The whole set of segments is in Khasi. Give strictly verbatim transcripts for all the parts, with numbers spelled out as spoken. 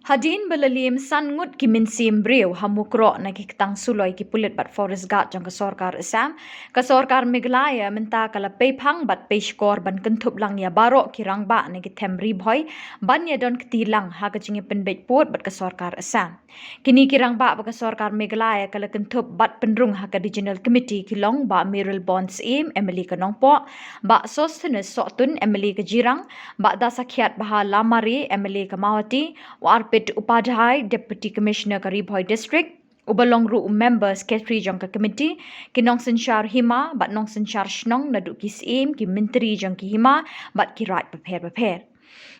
Hadien ba la liem san ngut ki mynsiem briew ha Mukroh na ki ktang suloi ki pulit bad forest guard jong ka sorkar Assam, ka sorkar Meghalaya mynta ka la pei phang bad pei shkor ban kynthup lang ïa baroh ki rangbah na ki them Ri Bhoi ban ïa don kti lang ha ka jingïapynbeit pud bad ka sorkar Assam. Kine ki rangbah ba ka sorkar Meghalaya ka la kynthup bad pynrung ha ka Regional Committee ki long Bah Mayralborn Syiem, M L A ka Nongpoh, Bah Sosthenes Sohtun, M L A ka Jirang, Bah Dasakhiat Baha Lamare, M L A ka Mawhati, u Arpit Upadhyay, Deputy Commissioner ka Ri Bhoi District, uba long ruh u member secretary jong ka committee, ki nongsynshar hima bad nongsynshar shnong naduh ki syiem, ki myntri jong ki hima bad ki raid bapher bapher.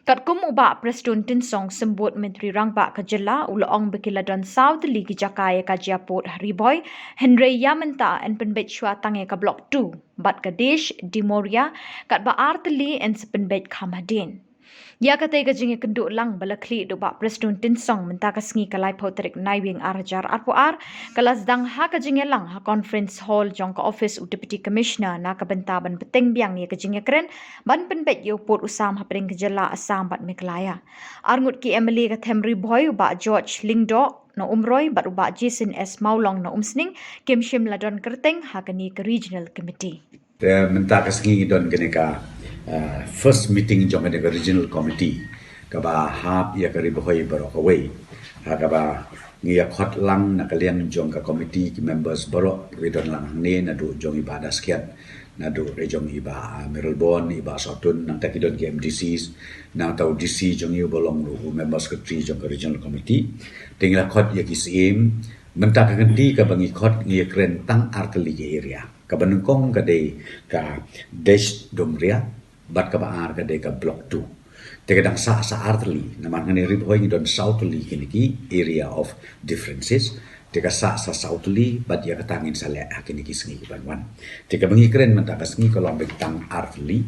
Katkum u Bah Prestone Tynsong, Symbud Myntri Rangbah ka jylla, u la ong ba ki la don saw tylli ki jaka ïa ka jia pud ha Ri Bhoi, hynrei ïa mynta yn pynbeit shuwa tang ïa ka Block two bad ka Desh Dumria, katba ar tylli yn sa pynbeit kham hadien. Ïa katei ka jingïakynduh lang ba la khlieh da u Bah Prestone Tynsong mynta ka sngi ka laiphew tarik Naiwieng ar hajar arphew ar, ka la sdang ha ka jingïalang ha Conference Hall jong ka office u Deputy Commissioner na ka bynta ban bteng biang ïa ka jingïakren ban pynbeit ïa u pud u sam hapdeng ka jylla Assam bad Meghalaya. Ar ngut ki M L A ka them Ri Bhoi, u Bah George Lyngdoh na Umroi bad u Bah Jason S Mawlong na Umsning, kim shym la don kyrteng ha kane ka Regional Committee. Te mynta ka sngi ngi don kane ka, eh, first meeting jong kane ka Regional Committee kaba hap ïa ka Ri Bhoi baroh kawei. Ha kaba ngi ïa khot lang na ka liang jong ka committee ki members baroh ki don lang hangne, naduh jong i Bah Dasakhiat, naduh re jong i Bah, ah, Mayralborn, i Bah Sohtun, nangta ki don ki M D Cs, nangta u D C jong i uba long ruh u member secretary jong ka Regional Committee. Te ngi la khot ïa ki syiem. Mynta ka kynti kaba ngi khot ngi ïakren tang ar tylli ki area. Kaba nyngkong ka dei ka Desh Dumria, bad kaba ar ka dei ka Block two. Te ka dang sah sa ar tylli, namar hangne Ri Bhoi ngi don saw tylli kine ki area of differences. Te ka sah sa saw tylli, bad ïa kata ngin sa leh ha kine ki sngi ki ban wan. Te kaba ngi kren mynta ka sngi ka long beit tang ar tylli.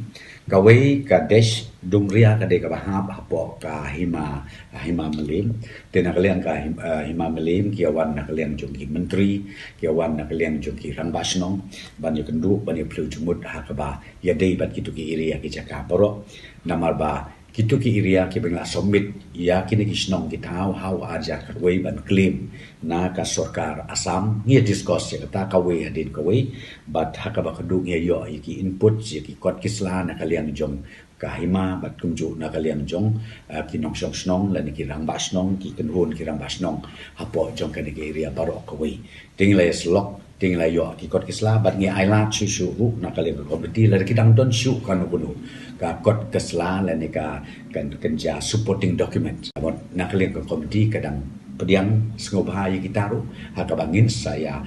Kawei ka Desh Dumria ka dei kaba hap hapoh ka hima, hima Mylliem. Te na ka liang ka him-, eh, hima Mylliem ki ïa wan na ka liang jong ki myntri, ki ïa wan na ka liang jong ki rangbah shnong, ban ïakynduh, ban ïaphylliew jingmut ha kaba ïadei bad kito ki area ki jaka baroh. Namar ba kito ki area kiba ngi la submit ïa kine ki shnong ki thaw ha u ar hajar khatwei ban claim na ka sorkar Assam, ngi ïa discuss ïa kata kawei hadien kawei, bad ha kaba khatduh ngi ïa ïoh ïa ki input, ïa ki kot ki sla na ka liang jong ka hima bad kumjuh na ka liang jong, eh, ki nongshong shnong lane ki rangbah shnong, ki kynhun ki rangbah shnong hapoh jong kane ka area baroh kawei. Te ngi la ïa syllok, te ngi la ïoh ki kot ki sla, bad ngi ailad shuh shuh ruh na ka liang ka committee lada ki dang don shuh kano kano ka kot ka sla lane ka, kan, kan jia supporting document. Namar na ka liang ka committee ka dang pdiang sngewbha ïa kita ruh, ha kaba ngin sa ïa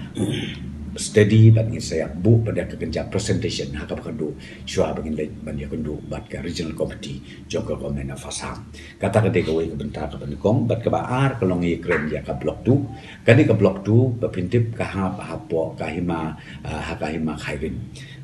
study bad ngin sa ïa buh pat da ka kynja presentation ha kaba khatduh shuwa ba ngin leit ban ïakynduh bad ka Regional Committee jong ka Government of Assam. Kata ka dei kawei ka bynta kaba nyngkong, bad kaba ar ka long ïakren ïa ka Block two. Kane ka Block two ba phin tip ka hap hapoh ka hima, ah, ha ka hima Khyrim.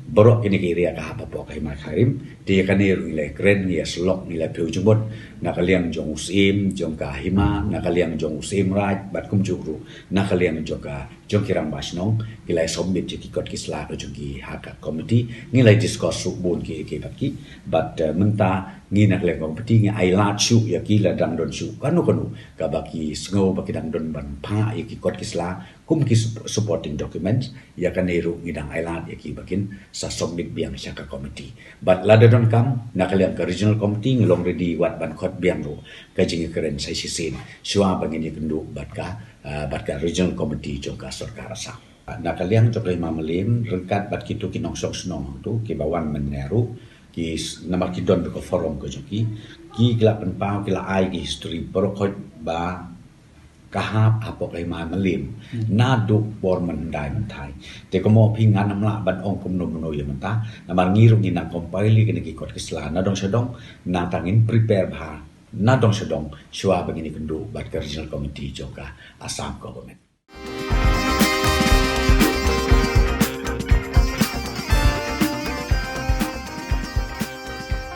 Baroh kine ki area ka hap hapoh ka hima Khyrim. Te ïa kane ruh ngi la ïakren, ngi ïa syllok, ngi la phylliew jingmut na ka liang jong u syiem jong ka hima, na ka liang jong u syiem raid, bad kumjuh ruh na ka liang jong ka, jong ki rangbah shnong, ki la ïa submit ïa ki kot ki sla ka jong ki ha ka committee, ngi la ïa discuss ruh bun ki, ki bad ki, bad, eh, mynta ngi na ka liang committee ngi ailad shuh ïa ki lada dang don shuh kano kano kaba ki sngew ba ki dang don ban phah ïa ki kot ki sla kum ki sup-, supporting documents, ïa kane ruh ngi dang ailad ïa ki ba kin sa submit biang sha ka committee. Bad lada donkam, na ka liang ka Regional Committee ngi long ready wat ban khot biang ruh ka jingïakren sa shisien shuwa ba ngin ïakynduh bad ka, ah, bad ka Regional Committee jong ka sorkar Assam. Na ka liang jong ka hima Mylliem, ryngkat bad kito ki nongshong shnong hangto kiba wan mynne ruh, ki s-, namar ki don beit ka forum ka jong ki, ki la pynpaw, ki la ai ki history baroh khoit ba ka hap hapoh ka hima Mylliem naduh por mynhyndai mynthai. Te kumno phi, ngan ym lah ban ong kumno kumno ïa mynta, namar ngi ruh ngi nang compile ïa kine ki kot ki sla na dong sha dong, nangta ngin prepare bha na dong sha dong shuwa ba ngin ïakynduh bad ka Regional Committee jong ka Assam Government.